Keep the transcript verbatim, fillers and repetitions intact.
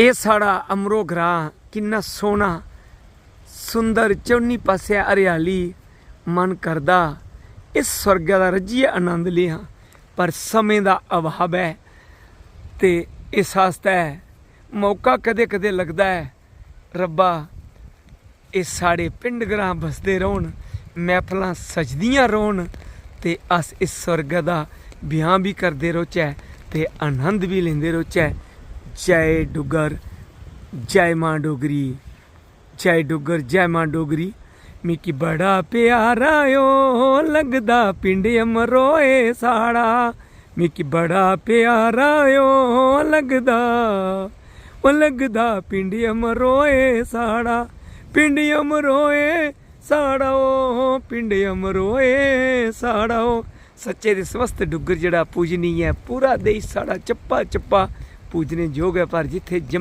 एह् साढ़ा अमरो ग्रां किन्ना सोह्ना, सुंदर, चौनी पासै हरियाली। मन करदा इस स्वर्गै दा रज्जियै आनंद लेआं, पर समें दा अभाव ऐ ते इस आस्तै मौका कदें-कदें लगदा ऐ। रब्बा, एह् साढ़े पिंड ग्रां बसदे रौह्न, मैह्फलां सजदियां रौह्न ते अस इस स्वर्ग दा ब्याह् बी करदे रौह्चै ते आनंद बी लैंदे रौह्चै। जय डुग्गर, जय मां डोगरी, जय डुग्गर, जय मां डोगरी। मिकी बड़ा प्यारा ओ लगदा पिंड अमरोए साढ़ा, मिकी बड़ा प्यारा ओ लगदा, ओ लगदा पिंड अमरोए साढ़ा, पिंड अमरोए साढ़ा ओ, पिंड अमरोए साढ़ा ओ। सच्चे दे समस्त डुग्गर जेह्ड़ा पूजनीय ऐ, पूरा देश साढ़ा चप्पा चप्पा पूजने जोग ऐ, पर जित्थै जम्मे